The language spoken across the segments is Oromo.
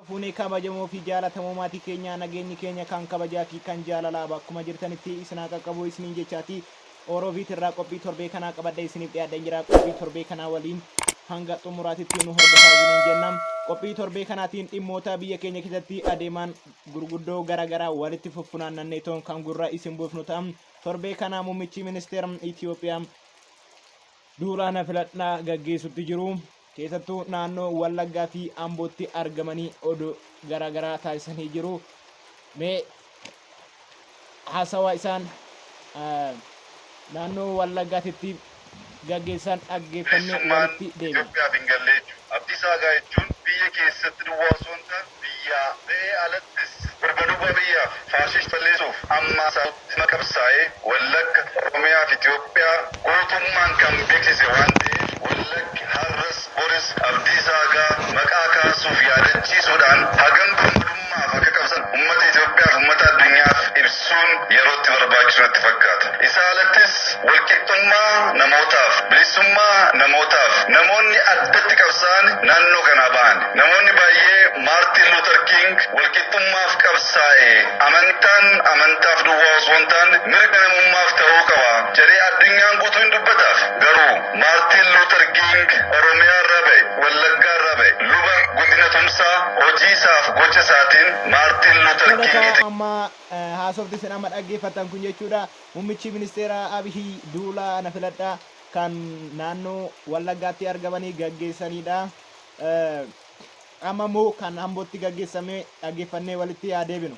Fuunee kabajamoo fi jaalatamoo maatii keenyaa, nageenyi keenya kan kabajaa fi kan jaalalaa bakkuma jirtanitti isin haa qaqqabu isiniin jechaati. Orooviit irraa qophii torbee kanaa qabadhee isiniif dhiyaadheen jira. Qophii torbee kanaa waliin hanga xumuraatitti nu hordofaa isiniin jenna. Qophii torbee kanaatiin dhimmoota biyya keenya keessatti adeeman gurguddoo garaagaraa walitti fuffunaannannee toon kan gurra isin buufnu ta'a. Torbee kanaa muummichi ministeera Itoophiyaa duula na filadhaa gaggeessutti jiru. Keessattuu naannoo Wallaggaa fi Ambootti argamanii oduu garaagaraa taasisanii jiru. Mee haasawaa isaan naannoo Wallaggaatitti gaggeessan dhaggeeffannee Bilisummaan walitti deebina. Itoophiyaaf hin galle jechuudha. Abdiisaa Aagaa jechuun biyya keessatti duwwaa osoo hin taane biyyaa ba'ee alattis birmadummaa biyyaaf faashisti balleessuuf amma isaatti qabsaa'ee Wallagga, Oromiyaa fi Itoophiyaa gootummaan kan beeksise waan ta'eef Wallaggi har'as boris Abdiisaa Aagaa maqaa kaasuuf yaadachiisuudhaan hagam birmadummaaf akka qabsan uummata Itoophiyaaf uummata addunyaaf ibsuun yerootti barbaachisu natti fakkaata. Isaa alattis walqixxummaa namootaaf, bilisummaa namootaaf namoonni addatti qabsaa'an naannoo kanaa ba'an. Namoonni baay'ee Maartin Luuter King walqixxummaaf qabsaa'e, amantaan amantaaf duwwaa osoo hin taane mirga namummaaf ta'uu qaba jedhee addunyaan guutuu hin dubbataaf. Garuu Maartin Luuter King Oromiyaa irraa ba'e, Wallaggaa irraa ba'e, luba Guddina Tumsaa hojii isaaf gocha isaatiin Maartin Luuter Tola King kaa amma haasofti isin amma dhaggeeffattan kun jechuudha. Muummichi ministeera Abiy duula na filadhaa kan naannoo Wallaggaatti argamanii gaggeessanidha. Amma immoo kan Ambootti gaggeessame dhaggeeffannee walitti haa deebinu.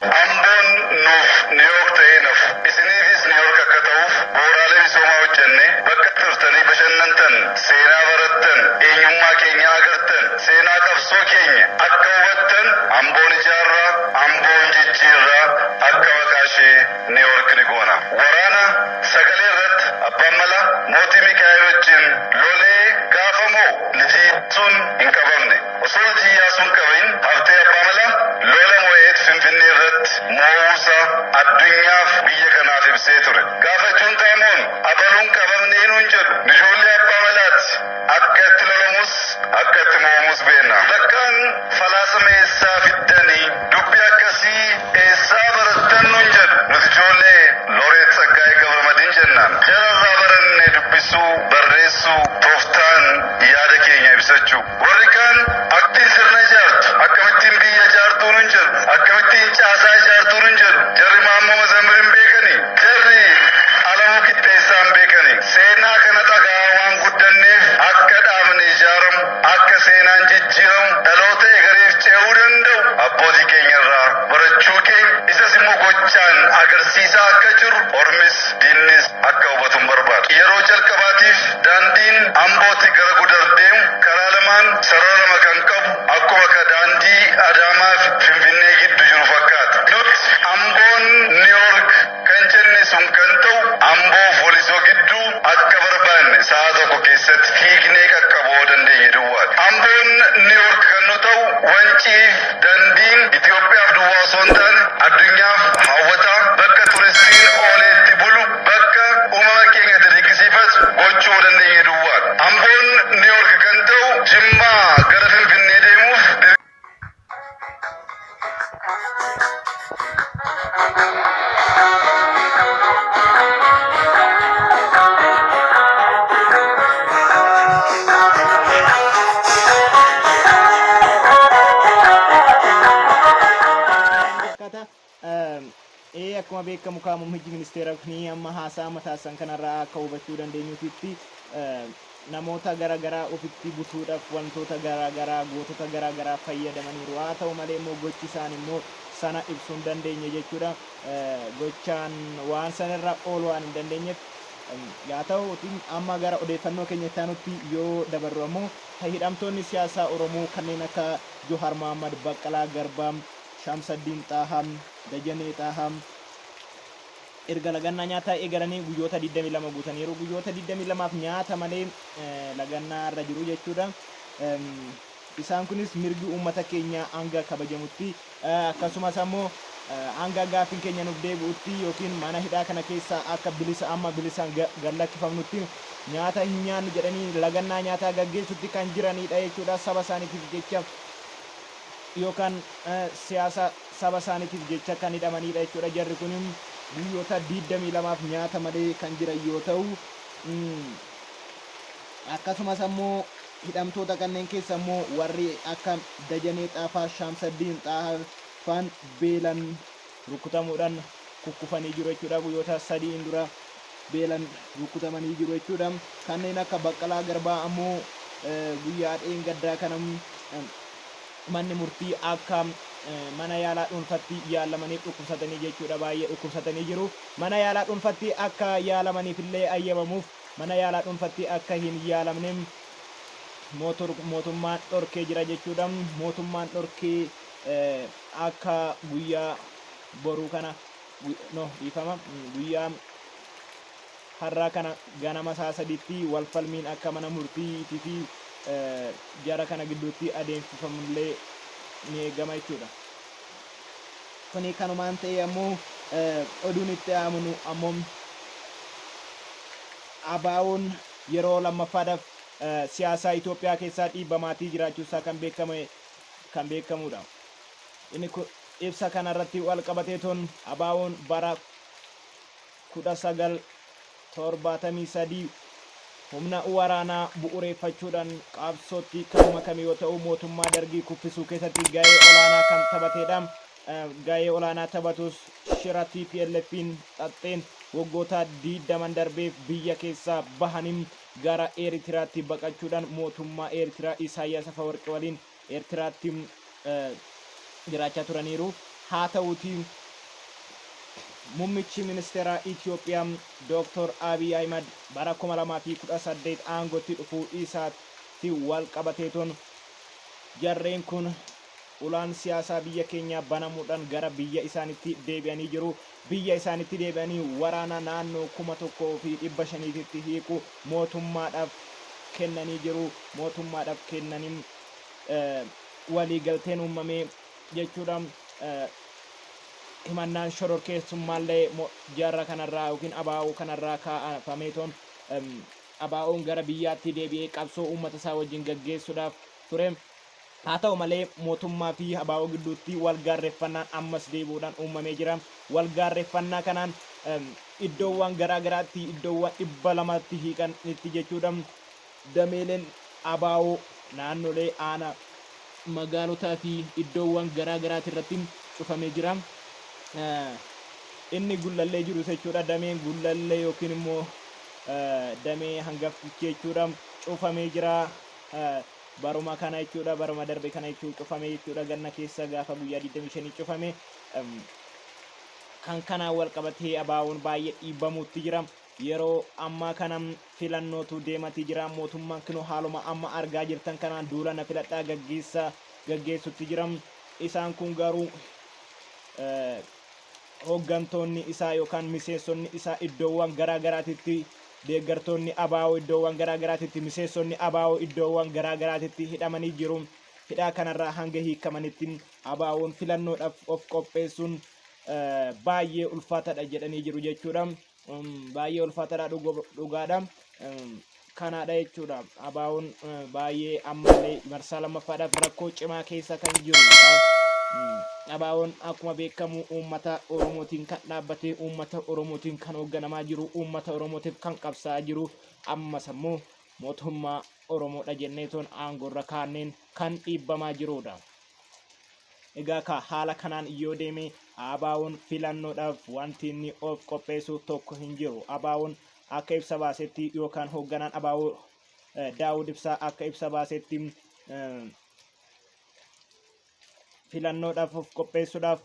Amboon nuuf Niiwoork ta'ee hin hafu. Isiniifis Niiwoork akka ta'uuf bu'uuraalee misoomaa hojjennee bakka turtanii bashannantan, seenaa barattan, eenyummaa keenya agartan, seenaa qabsoo keenya akka hubattan Amboon ijaarraa, Amboon jijjiirraa, akka maqaa ishee Niiwoork ni goona. Waraana sagalee irratti abbaan malaa mootii Mikaa'el wajjin lolee gaafa mo'u Liji Iyyaasuun hin qabamne. Osoo Liji Iyyaasuun qabin haftee abbaa malaa lola mo'eet Finfinnee irratti mo'uusaa addunyaaf biyya kanaaf ibsee ture. Gaafa Juuntaa mo'an abaluun qabamne eenyuun jedhu nu ijoollee abbaa malaati. Akka itti lolamus akka itti mo'amus beekna. Bakkaan falaasama eessaa fiddanii dubbii akkasii eessaa barattan nuun jedhu nuti ijoollee Looreet Tsaggaayee Gabramadiin jennaan. Jararraa baranne dubbisuu, barreessuu, tooftaan yaada keenya ibsachuu. Warri kaan akkamittiin sirna ijaartu, akkamittiin biyya ijaartuu nuun jedhu, akkamittiin caasaa ijaartuu nuun jedhu. Jarri Maammoo Mazammir hin beekani. Jarri Alamuu Qixxeessaa hin beekani. Seenaa kana dhagaa waan guddanneef akka dhaabni ijaaramu, akka seenaan jijjiiramu, dhaloota egereef ce'uu danda'u abbootii keenya irraa barachuu keenya isas immoo gochaan agarsiisaa akka jirru ormis diinnis akka hubatu hin barbaadu. Yeroo jalqabaatiif daandiin Ambooti gara Gudar deemu karaa lamaan sarara lama kan qabu akkuma ka daandii Adaamaa fi Finfinnee giddu jiru fakkaata. Nuti Amboon Niiwoork kan jenne sun kan ta'u Amboof Walisoo gidduu akka barbaanne sa'a tokko keessatti fiignee qaqqabuu dandeenye duwwaadha. Amboon Niiwoork kan nu ta'u Wanciif dandiin Itoophiyaaf duwwaa osoo hin taane addunyaaf hawwataa bakka turistiin oolee itti bulu bakka uumama keenya itti dinqisiifatu gochuu dandeenye duwwaadha. Amboon Niiwoork kan ta'u Jimmaa gara Finfinnee deemuuf Akkata ee akkuma beekamu kaa muummichi ministeera kuni amma haasaa amma taasisan kanarraa akka hubachuu dandeenyutitti namoota gara garaa ofitti butuudhaaf wantoota gara garaa gootota gara garaa fayyadamaniiru. Haa ta'u malee immoo gochi isaan immoo sana ibsuu hin dandeenye jechuudha. Gochaan waan sanarra ooluu waan hin dandeenyeef haa ta'uuti amma gara odeeffannoo keenya itti aanutti yoo dabarru ammoo hidhamtoonni siyaasaa Oromoo kanneen akka Johar Mohammad, Baqqalaa Garbaa, Shamsaddiin Xaahaa, Dajanee Xaahaa, erga lagannaa nyaataa eegalanii guyyoota 22 guutaniiru. Guyyoota 22f nyaata malee lagannaa irra jiru jechuudha. Isaan kunis mirgi uummata keenyaa hanga kabajamutti akkasumas ammoo hanga gaaffiin keenya nuuf deebi'utti yookiin mana hidhaa kana keessaa akka bilisa amma bilisaan gad lakkifamnutti nyaata hin nyaannu jedhanii lagannaa nyaataa gaggeessutti kan jiranidha jechuudha. Saba isaaniitiif jecha yookaan siyaasa saba isaaniitiif jecha kan hidhamanidha jechuudha. Jarri kun guyyoota 22f nyaata malee kan jiran yoo ta'u, akkasumas ammoo hidhamtoota kanneen keessa ammoo warri akka Dajanee Xaafaa, Shaamsaddiin Xaafaa faan beelan rukutamuudhaan kukkufanii jiru jechuudha. Guyyoota sadiin dura beelan rukutamanii jiru jechuudha. Kanneen akka Baqqalaa Garbaa ammoo guyyaa dheengaddaa kana manni murtii akka mana yaalaa dhuunfatti yaalamaniif dhukkubsatanii jechuudha. Baay'ee dhukkubsatanii jiru. Mana yaalaa dhuunfatti akka yaalamaniif illee ayyamamuuf mana yaalaa dhuunfatti akka hin yaalamne mootummaan dhorkee jira jechuudha. Mootummaan dhorkee akka guyyaa boruu kana, no, dhiifama, guyyaa har'aa kana ganama isaa 3tti wal falmiin akka mana murtiitii fi jara kana gidduutti adeemsifamullee ni eegama jechuudha. Kuni kanumaan ta'e ammoo oduun itti aamunu ammoo ABO'n yeroo lammaffaadhaaf siyaasaa Itoophiyaa keessaa dhiibbamaatii jiraachuusaa kan beekame kan beekamudha. Inni ibsa kanarratti wal qabateetoon ABO'n bara 1973 humna waraanaa bu'ureeffachuudhaan qabsootti kan makame yoo ta'u, mootummaa Dargii kuffisuu keessatti gahee olaanaa kan taphatedha. Gahee olaanaa taphatus shira TPLF'n xaxxeen waggoota 20 darbeef biyya keessaa bahanii gara Eeritiraatti baqachuudhaan mootummaa Eeritiraa Isaayyaas Afawarqi waliin Eertiraatti jiraachaa turaniiru. Haa ta'uutii muummichi ministeeraa Itoophiyaa Dr. Abiy Ahimad bara 2018 aangootti dhufuu isaatti wal qabateetoon jarreen kun ulaan siyaasaa biyya keenyaa banamuudhaan gara biyya isaanitti deebi'anii jiru. Biyya isaanitti deebi'anii waraana naannoo 1500tti hiiku mootummaadhaaf kennanii jiru. Mootummaadhaaf kennanii waliigalteen uumamee jechuudha. Himannaan shororkeessummaallee jarra kanarraa yookiin ABO kanarraa kaa'ameetoon ABO'n gara biyyaatti deebi'ee qabsoo uummata isaa wajjin gaggeessuudhaaf ture. Haa ta'u malee mootummaa fi ABO gidduutti wal gaarreeffannaan ammas deebi'uudhaan uumamee jira. Wal gaarreeffannaa kanaan iddoowwan garaa garaatti iddoowwan 200tti hiiqanitti jechuudha. Dameeleen ABO naannolee aanaa, magaalotaa fi iddoowwan garaa garaati irratti cufamee jira. Inni Gullallee jirus jechuudha. Dameen Gullallee yookiin immoo damee hangaftichi jechuudha cufamee jira. Baruma kana jechuudha, baruma darbe kana jechuun cufame jechuudha. Ganna keessa gaafa guyyaa 25 cufame. Kan kanaan wal qabatee ABO'n baay'ee dhiibbamuutti jira. Yeroo ammaa kana filannootu deematii jira. Mootummaan kinoo haaluma amma argaa jirtan kanaan duula na filadhaa gaggeessa gaggeessutti jira. Isaan kun garuu hooggantoonni isaa yookaan miseensonni isaa iddoowwan garaa garaatitti, deeggartoonni ABO iddoowwan garaa garaatitti, miseensonni ABO iddoowwan garaa garaatitti hidhamanii jiru. Hidhaa kanarraa hanga hiikamanitti ABO'n filannoodhaaf of qopheessuun baay'ee ulfaataadha jedhanii jiru jechuudha. Baay'ee ulfaataadha, dhugaadha. Kanaadha jechuudha. ABO'n baay'ee ammallee marsaa lammaffaadhaaf rakkoo cimaa keessa kan jirudha. ABO'n akkuma beekamu uummata Oromootiin kan dhaabbate, uummata Oromootiin kan hoogganamaa jiru, uummata Oromootiif kan qabsaa'aa jiru, ammas ammoo mootummaa Oromoodha jenneetoon aangoorra kaanneen kan dhiibbamaa jirudha. Egaa ka haala kanaan yoo deeme ABO'n filannoodhaaf wanti inni of qopheessu tokko hin jiru. ABO'n akka ibsa baasetti yookaan hoogganaan ABO Daawud Ibsaa akka ibsa baasetti, filannoodhaaf of qopheessuudhaaf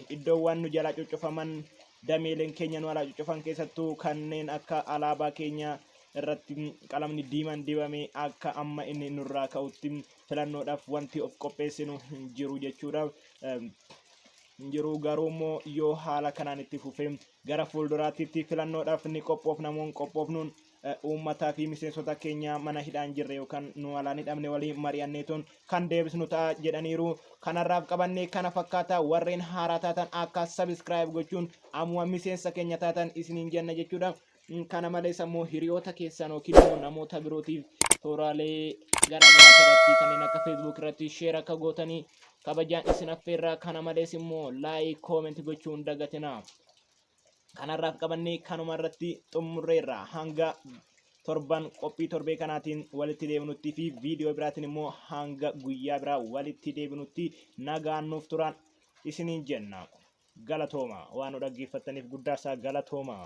iddoowwan nu jalaa cuccufaman, dameeleen keenya nu jalaa cuccufan, keessattuu kanneen akka alaabaa keenya irratti qalamni diimaan dibame akka amma inni nurraa ka'utti filannoodhaaf wanti of qopheessinu hin jiru jechuudha. Hin jiru, garuu immoo yoo haala kanaan itti fufee gara fuulduraatti filannoodhaaf ni qophoofna moo hin qophoofnuun uummataa fi miseensota keenya mana hidhaan jirre yookaan nu alaan hidhamne waliin mari'anneetuun kan deebisnu ta'a jedhaniiru. Kanarraaf qabannee kana fakkaata. Warreen haaraa taatan akka subscribe gochuun ammuma miseensa keenya taatan isiniin jenna jechuudha. Kana malees ammoo hiriyoota keessan yookiin immoo namoota birootiif tooraalee garaagaraa irratti kanneen akka Facebook irratti share akka gootanii kabajaan isin affeerraa. Kana malees immoo like, comment gochuu hin dagatinaa. Kanarraaf qabannee kanuma irratti xumurreerra. Hanga torban qophii torbee kanaatiin walitti deebinutti fi viidiyoo biraatiin immoo hanga guyyaa biraa walitti deebinutti nagaan nuuf turan isiniin jenna. Galatooma, waan nu dhaggeeffattaniif guddaa isaa galatooma.